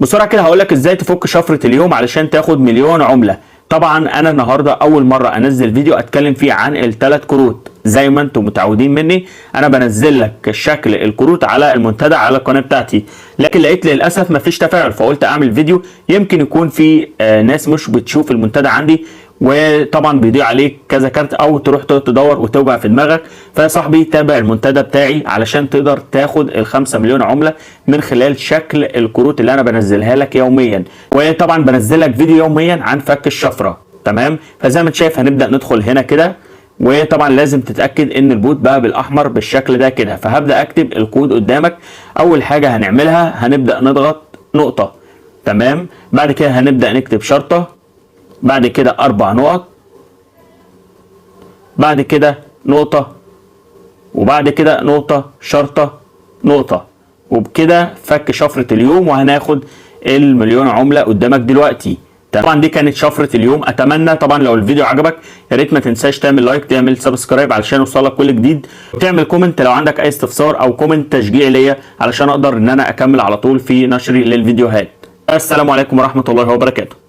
بسرعة كده هقول لك ازاي تفك شفرة اليوم علشان تاخد مليون عمله. طبعا انا النهارده اول مرة انزل فيديو اتكلم فيه عن الثلاث كروت. زي ما انتم متعودين مني انا بنزل لك شكل الكروت على المنتدى على القناة بتاعتي، لكن لقيت للاسف مفيش تفاعل، فقلت اعمل فيديو يمكن يكون في ناس مش بتشوف المنتدى عندي، وطبعا بيضيع عليك كذا كارت او تروح تقعد تدور وتوجع في دماغك. فيا صاحبي تابع المنتدى بتاعي علشان تقدر تاخد ال5 مليون عملة من خلال شكل الكروت اللي انا بنزلها لك يوميا، وطبعا بنزل لك فيديو يوميا عن فك الشفرة. تمام، فزي ما انت شايف هنبدأ ندخل هنا كده، وطبعا لازم تتاكد ان ال bot بقى بالاحمر بالشكل ده كده. فهبدا اكتب الكود قدامك. اول حاجة هنعملها هنبدا نضغط نقطه، تمام. بعد كده هنبدا نكتب شرطه، بعد كده اربع نقط، بعد كده نقطة، وبعد كده نقطة شرطة نقطة. وبكده فك شفرة اليوم، وهناخد المليون عملة قدامك دلوقتي. طبعا دي كانت شفرة اليوم. اتمنى طبعا لو الفيديو عجبك يا ريت ما تنساش تعمل like، تعمل subscribe علشان يوصلك كل جديد، وتعمل comment لو عندك اي استفسار او comment تشجيع ليا علشان اقدر ان انا اكمل على طول في نشري للفيديوهات. السلام عليكم ورحمة الله وبركاته.